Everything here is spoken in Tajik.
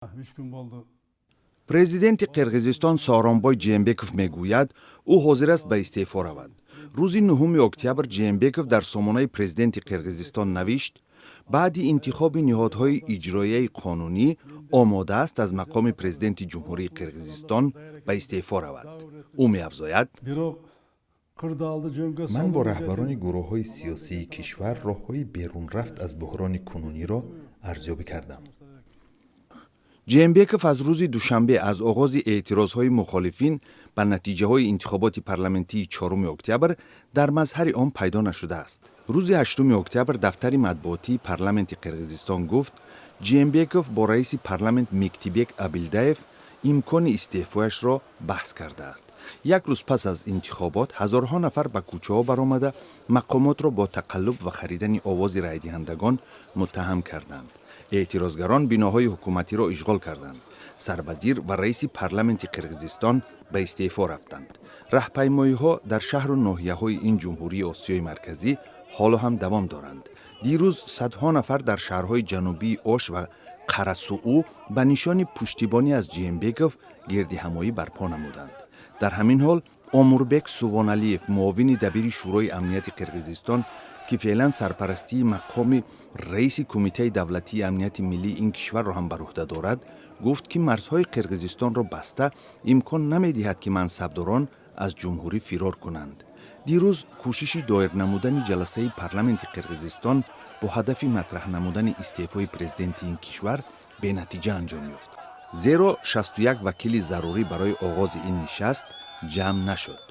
3 күн болду. Президенти Қирғизистон Сооронбой Ҷеенбеков мегӯяд, ӯ ҳозир аст ба истеъфо равад. Рӯзи 9 октябр Ҷеенбеков дар сомонаи президенти Қирғизистон навишт, баъди интихоби ниҳодҳои иҷроияи қонунӣ омода аст аз мақоми президенти Ҷумҳурии Қирғизистон ба истеъфо равад. Ӯ меафзояд: Бирок кырдаалды жөнгө Ман бо раҳбарони гурӯҳҳои сиёсии кишвар роҳҳои берунрафт аз буҳрони кунуниро арзёбӣ кардам. Ҷеенбеков аз рӯзи душанбе, аз оғози эътирозҳои мухолифин ба натиҷаҳои интихоботи парламентии 4 октябр, дар мазҳари ом пайдо нашудааст. Рӯзи 8 октябр дафтари матбуотии парламенти Қирғизистон гуфт, Ҷеенбеков бо раиси парламент Миктибек Абилдаев имкони истеъфояшро баҳс кардааст. Як рӯз пас аз интихобот ҳазорҳо нафар ба кӯчаҳо баромада, мақомотро бо тақаллуб ва харидани овози райдиҳандагон муттаҳам карданд. Эътирозгарон биноҳои ҳукуматиро ишғол карданд. Сарвазир ва раиси парламенти Қирғизистон ба истеъфо рафтанд. Раҳпаймоиҳо дар шаҳру ноҳияҳои ин ҷумҳурии Осиёи Марказӣ ҳоло ҳам давом доранд. Дирӯз садҳо нафар дар шаҳрҳои ҷанубии Ош ва Қарасуу ба нишони пуштибонӣ аз Ҷеенбеков гирдиҳамоӣ барпо намуданд. Дар ҳамин ҳол Омурбек Сувоналиев, муовини дабири Шӯрои амнияти Қирғизистон, ки феълан сарпарастии мақоми раиси Кумитаи давлатии амнияти миллии ин кишварро ҳам бар уҳда дорад, гуфт, ки марзҳои Қирғизистонро баста имкон намедиҳад, ки мансабдорон аз ҷумҳурӣ фирор кунанд. Дирӯз кӯшиши доир намудани ҷаласаи парламенти Қирғизистон бо ҳадафи матраҳ намудани истеъфои президенти ин кишвар бенатиҷа анҷом ёфт, зеро 61 вакили зарурӣ барои оғози ин нишаст ҷамъ нашуд.